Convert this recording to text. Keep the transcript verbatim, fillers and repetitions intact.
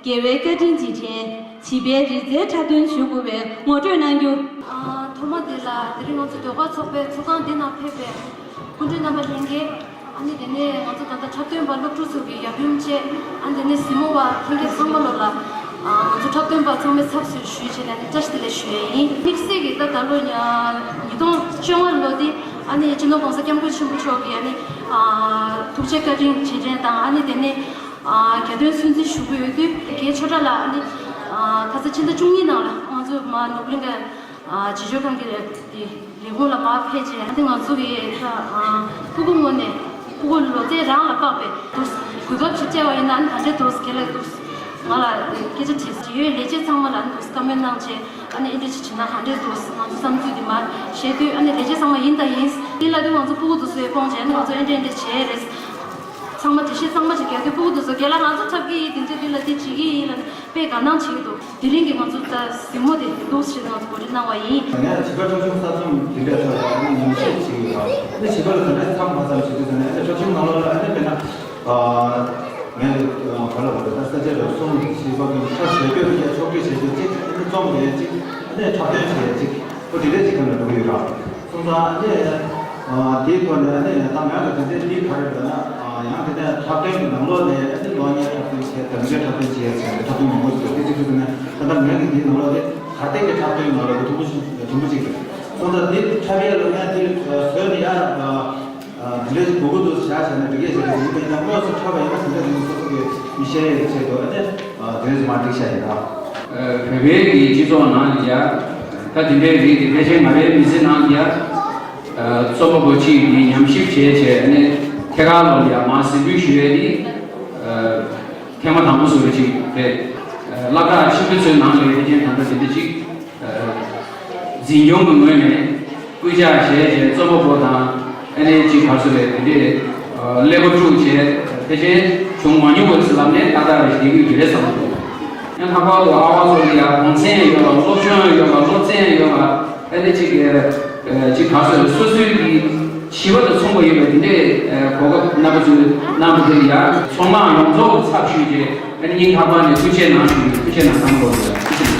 རྒྱལ་བའི་བཀའ་དྲིན་རྗེས་དྲན། བྱིས་པའི་རིག་རྩལ་འཁྲབ་སྟོན་ཞུ་དགོས་པའི་ངོ་སྤྲོད་གནང་རྒྱུ། ཨ། ཐོག་མ་དེ་ལ་དེ་རིང་ང་ཚོ་ཟློས་གར་ཚོགས་པའི་ཚོགས་ཁང་འདི་ནང་ཕེབས་པའི་སྐུ་མགྲོན་རྣམ་པ་ལྷན་རྒྱས། ཨ་ནི་དེ་ནས་ང་ཚོ་ད་ལྟ་འཁྲབ་སྟོན་པ་སློབ་ཕྲུག་ཚོ་གི་ཡབ་ཡུམ་བཅས། ཨ་ནི་དེ་ནས་གཟིགས་མོ་བ་ལྷན་རྒྱས་ཚང་མ་ལོ་ལ། ཨ། ང་ཚོ་འཁྲབ་སྟོན་པ་ཚང་མའི་ཚབ་ཞུས་བྱས་ནས་ཨ་ནི་བཀྲ་ཤིས་བདེ་ལེགས་ཞུ་ཡས་ཡིན། དམིགས་བསལ་གྱིས་ད་ད་ལོ་ཉིས་སྟོང་བཅོ་ལྔ་ལོ་འདི་ཨ་ནི་སྤྱི་ནོར་༸གོང་ས་༸སྐྱབས་མགོན་ཆེན་པོ་མཆོག་གི་ཨ་ནི། ཨ། ཐུགས་རྗེ་བཀའ་དྲིན་རྗེས་དྲན་དང་ཨ་ནི་དེ་ནས། ཨ། གྱ་སྟོན་སྲུང་བརྩི་ཞུ་གི་ཡོད་དུས་རྒན་ཆོས་གྲགས་ལགས་ཨ་ནི། ཨ། ཁ་ས་ཕྱི་ཟླ་བཅུ་གཉིས་ནང་ལ་ང་ཚོ་མར་ནོར་བུ་གླིང་ག་ཨ། བྱིས་སྤྱོད་ཁང་གི་དེ་ལས་ཁུངས་ལ་མར་ཕེབས་རྗེས་ཨ་ནི་ང་ཚོ་གི་ད། ཨ། སྤུ་གུ་ངོས་ནས་སྤུ་གུ་ལོ་ཚད་རང་ལ་དཔག་པའི་འདུག་གོ་སྐབས་ཤིག་སྤྲད་པ་ཡིན་ན་ཨ་ནི་ག་འདྲས་འདུག་རྒན་ལགས་འདུག་ང་ལ་སྐད་ཆ་དྲིས། འབྲེལ་ཡོད་ལས་བྱེད་ཚང་མ་ལ་ཨ་ནི་འདུག་བཀའ་མོལ་གནང་རྗེས་ཨ་ནི་ཨེ་འདྲས་ཅིག་བྱེད་ན་ག་འདྲས་འདུག་ང་ཚོ་བསམ་ཚུལ་འདི་མར་བཤད་དུས་ཨ་ནི་ལས་བྱེད་ཚང་མ་ཡིན་དང་ཡིན། འདི་ལ་དུས་ང་ཚོ་སྤུ་གུ་འདུག་སེ་སྤོང་རྗེས་ཨ་ནི་ང་ཚོ་ཨེ་འདྲས་ཨེ་འདྲས་བྱས་རེད། ཚང་མ་འགྲེལ་བཤད་གཙང་མ་ཞིག་རྒྱག་དུས་སྤུ་གུ་དེ་ཚོ་རྒན་ལགས་ང་ཚོ་འཁྲབ་ཀྱི་ཡིན། དེ་འདྲ་འདི་ལ་འདི་བྱེད་ཀྱི་ཡིན་ལ་དཔེ་དགའ་སྣང་བྱེད་ཀྱི་འདུག་དེ་རིང་གི་ང་ཚོ་ད་གཟིགས་མོ་དེ་འདུག་ཞེས་ང་ཚོ་གོ་སྒྲིག་གནང་བ་ཡིན། ངས་བྱིས་པ་ཁྲོམ་གཞུང་གསར་རྩོམ་དེ་འདྲའི་ཐོག་ལ་ཨ་ནི་ཉམས་ཞིབ་བྱེད་ཀྱི་ཡོད། ཨ་ནི་བྱིས་པ་ལ་ག་འདྲ་ཚབ་མ་ཚབ་བྱེད་དུས་ཙམ་ནས་ཨ་ནི་ཁྲོམ་གཞུང་ནང་ལོགས་ལ་ཨ་ནི་དཔེར་ན། ཨ། ངས་ག་ལ་གོ་རེད། ད་ས་ཆ་རེ་གསུམ་བྱིས་པ་ཀུན་ཁྲབ་བྱེད་དགོས་ཀྱི་ཕྱོགས་སྒྲིག་བྱེད་རྒྱུ་གཅིག་ཨ་ནི་རྩོམ་ཡས་གཅིག་ཨ་ནི་འཁྲབ་སྟོན་བྱེད་ཡས་གཅིག་ཨོ་དེ་འདྲའི་གཅིག་གམ་ལ་འགྲོ་གི་ཡོད་ར། སོང་ཙང་ཨ་ནི། ཨ། དེའི་ཐོག་ནས་ཨ་ནི་ད་ང་གི་དོན་ཚན་འདི་ག་རེ་རེད་ན། ཨ། ཡང་དེ་ནས་འཁྲབ་སྟོན་གྱི་ནང་ལོགས་ནས་ཨ་ནི་གློག་བརྙན་འཁྲབ་སྟོན་བྱས། དང་པོའི་འཁྲབ་སྟོན་བྱས་ཡོད་ཟེར་ནས་འཁྲབ་སྟོན་མང་པོ་ཞིག་འདུག་དེ་གཅིག་ཁུལ་དུ་ནས་ད་ལྟ་ངས་ཀྱི་འདིའི་ནང་ལོགས་དེ་གར་སྟེགས་ཀྱི་འཁྲབ་སྟོན་ནང་ལོགས་དེ་དུམ་བུ་ཞིག་དུམ་བུ་གཅིག་རེད། སོང་ཙང་འདི་འཁྲབ་ཡས་ལ་ངས་འདི་བཟོས་ནས་ཡར། ཨ། དེ་འདྲའི་ཞིག་དགོས་ཀྱི་འདུག་བཞག་བྱས་ནས་འགྲིག་གི་ཡོད་ཟེར་གྱི་ཡིན་པ་ཡིན་ན། དངོས་སུ་འཁྲབ་པ་ཡིན་ན་དེ་འདྲ་དེ་ནི་སོ་སོ་གི་མི་ཤེས་ཡས་ཀྱི་ཆེད་དུ་ཨ་ནི། ཨ། དེ་འདྲའི་ཞིག་མར་འགྲིག་བཞག་ཡིན་ད། ཨ། བོད་པའི་གི་སྤྱི་ཚོགས་ནང་ལ་ཡ། ད་དེ་འདྲའི་རིགས་ཀྱི་ཕལ་ཆེར་ང་རའི་མི་ཚེ་ནང་ལ་ཡ། ཨ། རྩོམ་པ་པོ་གཅིག་གིས་ཉམས་ཞིབ་བྱས་བྱས་ཨ་ནི་ཐད་ཀར་ལོགས་ལ་ཡ་མར་གཟིགས་འབུལ་ཞུ་ཡས་དེ། ཨ། ཐེངས་མ་དང་པོ་བཟོ་རེ་ཅིག་རེད། ཨ། སློབ་གྲྭ་ཆེན་པོ་ཚོའི་ནང་ལ་ཡ་ཕལ་ཆེར་ད་ལྟ་དེ་འདྲ་ཅིག་ཨ། འཛིན་སྐྱོང་གི་ངོས་ནས་སྐུལ་ལྕག་བྱས་བྱས་རྩོམ་པ་པོ་དང་ཨ་ནི་ཅིག་ག་རེ་ཟེར་རེད། དེ་འདྲའི། ཨ། ཀླད་པ་དཀྲུགས་བྱས་ཕལ་ཆེར་བྱུང་མ་མྱོང་བ་ཞིག་ལབ་ནས་ཏག་ཏག་རེ་ཞིག་བསྡད་ཀྱི་ཡོད་རེད་བསམ་གྱི་འདུག་ཡང་ལྷག་པར་དུ་ཨ་བ་ཚོ་ལ་ཡ་གོ་མཚན་ཡོད་པ། སློབ་སྦྱོང་ཡོད་པ། སློབ་ཚན་ཡོད་པ། ཨ་ནི་ཅིག་ཨ། ཅིག་ག་རེ་ཟེར་རེད། སོ་སོའི་གི་བྱིས་པ་དང་མཚུངས་པ་ཡོད་པའི་དེ་འདྲའི། ཨ། གོ་སྐབས་རྣམ་པ་ཚོས་གནང་བ་དེ་ལ་ཡ་ཚོགས་མང་ཡོངས་རྫོགས་ཀྱི་ཚབ་ཞུས་བྱས་ཨ་ནི་སྙིང་ཐག་པ་ནས་ཐུགས་རྗེ་གནང་ཞུ། ཐུགས་རྗེ་གནང་། བསམ་བློ་ཡོད། ཐུགས་རྗེ་གནང་།